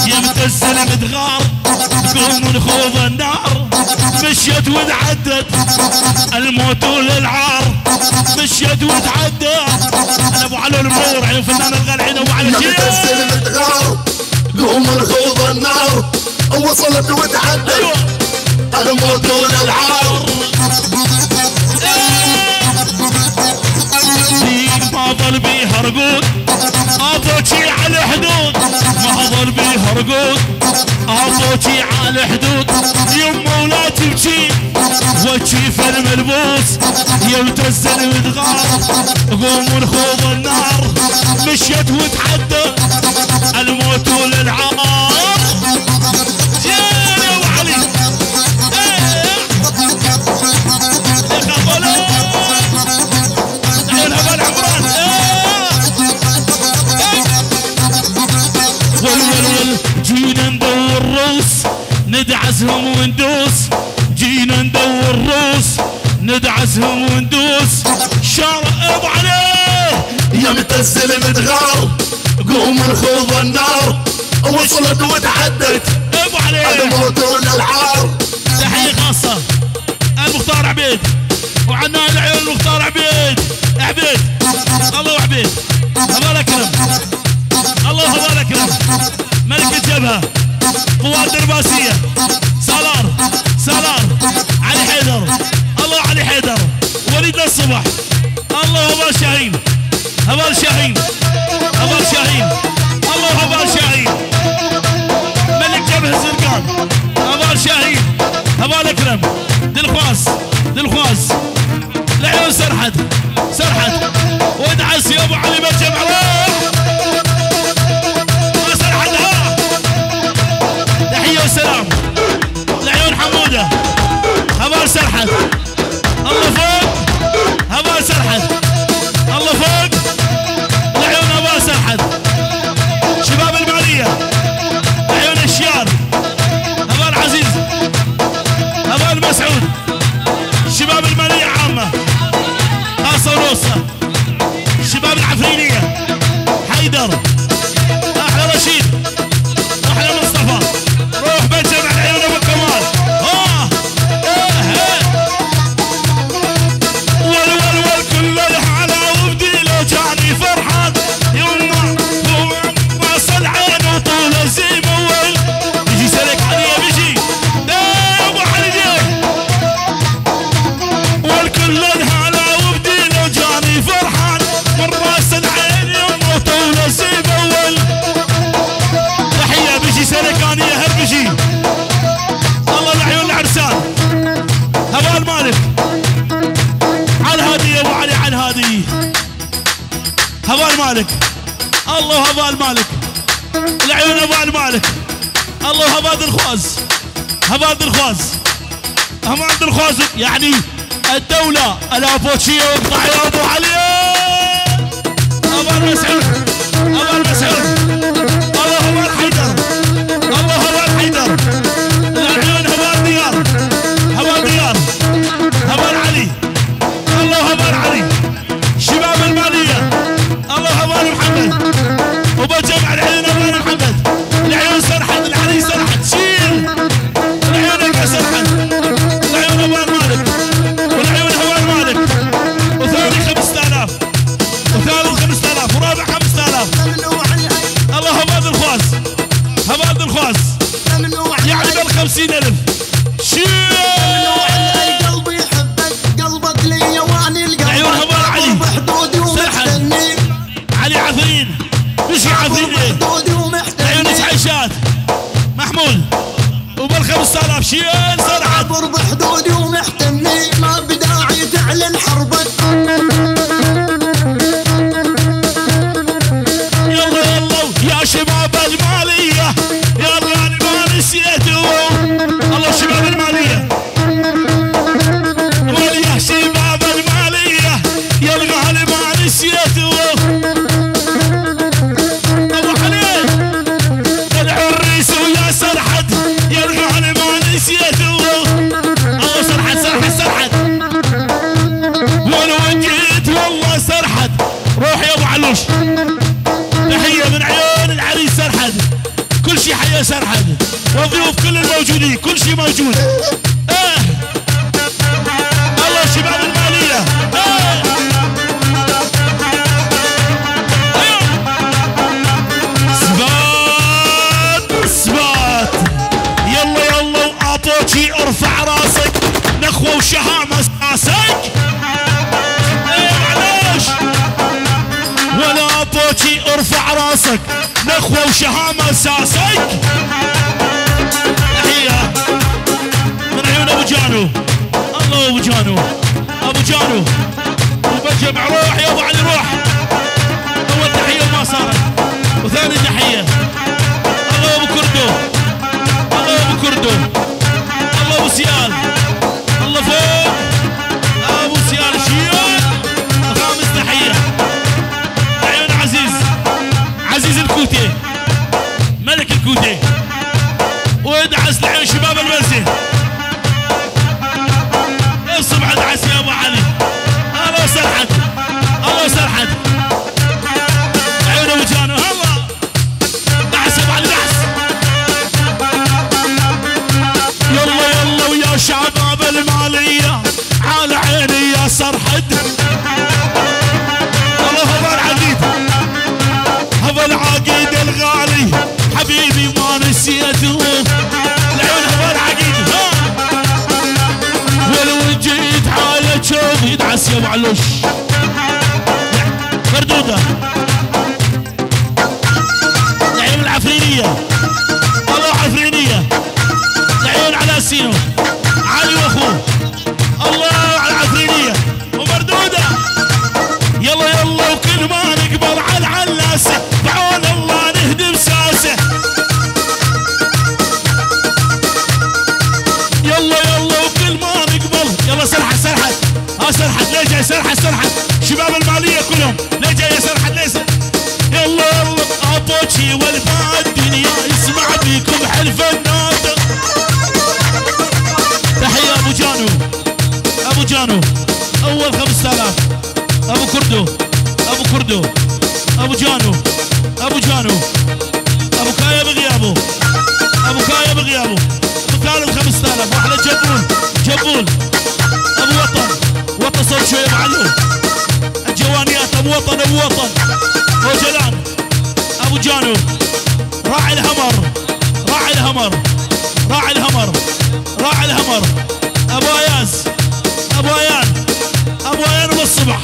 يا متزل متغار قوم نخوض النار. مشيت وتعدت الموت والعار، مشيت وتعدت. انا ابو علو المنور عين فنان الغالعين ابو علي. يا متزل متغار قوم نخوض النار، وصلت وتعدت الموت والعار. ما ظل بيها رقود ابوكي على الحدود، ما ظل بيها رقود ابوكي على الحدود. يمه ولا تبكي وجهي في الملبوس، يا متزل وتغار قوم نخوض النار. مشيت وتعدى الموت والعار. يا ابو علي جينا ندور روس ندعسهم وندوس، جينا ندور روس ندعسهم وندوس. شارب عليه يا متزل متغار قوم نخوض النار، وصلت وتعدت ابو عليه الموت والعار. تحية خاصة المختار عبيد وعنان العيون المختار عبيد. عبيد الله عبيد هبال اكرم، الله هبال اكرم. ملك الجبهة قوات درباسية سالار سالار. علي حيدر الله علي حيدر. وليد الصبح الله هبال شاهين هبال شاهين هبال شاهين الله هبال شاهين. ملك جبهة زرقان هبال شاهين هبال اكرم. دلخواس دلخواس العيون سرحت سرحت وادعس يا ابو علي بجم عليه. ما سرحت ها. تحيه وسلام العيون حموده هبال سرحت. الله فوق هبال سرحت. الله فوق العيون هبال سرحت. شباب الماليه العيون الشيار هبال عزيز هبال مسعود. شباب الماليه عامه خاصه ونوصه. شباب العفرينيه حيدر احلى رشيد واحلى مصطفى. روح بجمع العيون ابو كمال. ول كل الحلا وبديله جاني فرحان. يما واصل عينه طول الزيم اول. بيجي سلك عليه بيجي ابو علي والكل الحلا وبديله جاني فرحان. من راس العين يما طول الزيم اول. تحيه بيجي سلكانيه هربجي. الله العيون العرسان هبال مالك على الهادي يا ابو علي على الهادي. هبال مالك الله هبال مالك العيون هبال مالك. الله هبال الخواز هبال الخواز هبال الخواز. يعني الدولة الابوتشيه واقطع يا ابو علي. هبال مسعود هبال مسعود. الله هبال حيدر الله هبال حيدر. العيون هبال ديار هبال ديار هبال علي الله هبال علي. شباب الماليه الله هبال محمد وبجمع العيون هبال محمد. العيون سرحت العلي سرحت شيل العيون سرحت. العيون هبال مالك والعيون هبال مالك. وثاني 5000 وثالث 5000 ورابع 5000. الله هبال الخواز هبال الخواز. يعني بال 50,000 شيل. قلبي يحبك قلبك لي واني القلب. العيون هبال علي سرحت. علي عفرين مش عفرين ايه. العيون عيشات محمود وبال 5000 شيل سرحت. عبر بحدودي ومحتمي ما بداعي تعلن حربك. يلا يلا يا شباب الماليه يلا انا ما نسيتوا. الله شباب الماليه ويا شباب الماليه يلا انا ما نسيتوا. ابو علي العريس ويا سرحت يلا انا ما نسيتوا. لي كل شيء موجود. الله شباب المالية. سبات سبات. يلا يلا وابوتشي ارفع راسك، نخوة وشهامة اساسك. معليش ولا ابوتشي ارفع راسك، نخوة وشهامة اساسك. تحية من عيون ابو جانو. الله ابو جانو، ابو جانو وبجمع روح يا ابو علي روح. اول تحية وما صارت، وثاني تحية. الله ابو كردو، الله ابو كردو، الله ابو سيال، الله فوق ابو سيال شيال. خامس تحية عيون عزيز، عزيز الكوتي، ملك الكوتي. وادعس لعيون شباب المرسي. اصب على العس يا ابو علي. الله سرحت، الله سرحت. عيون ابو جانو الله. دعس يا ابو علي دعس. يلا يلا ويا شباب المالية على عيني يا سرحد. الله هذا العقيد، هذا العقيد الغالي حبيبي ما نسيته. العيون هذا العقيد. ولو جيت على شوف يدعس يا ابو علوش. مردودة العيون العفرينية. الله عفرينية. العيون على سينو علي واخوه. الله على العفرينية ومردودة. يلا يلا وكل ما نقبل على العلاسة بعون الله نهدم ساسة. يلا يلا وكل ما نقبل. يلا سرحت سرحت. سرحت ليه جاي سرحت سرحت. شباب المالية كلهم ليه جاي سرحت ليس. يلا يلا ابوتشي والفا الدنيا يسمع بيكم حلف الناطق. تحية ابو جانو، ابو جانو اول 5000. ابو كردو، ابو كردو، ابو جانو، ابو جانو، ابو كايا بغيابه، ابو كايا بغيابه. ثالث 5000. واحلى جبول، جبول ابو وطن، وطن صوت شويه معلوم. الجوانيات ابو وطن، ابو وطن وجلان. ابو جانو راعي الهمر، راعي الهمر، راعي الهمر، راعي الهمر. ابو اياز، ابو ايان، ابو ايان بالصبح.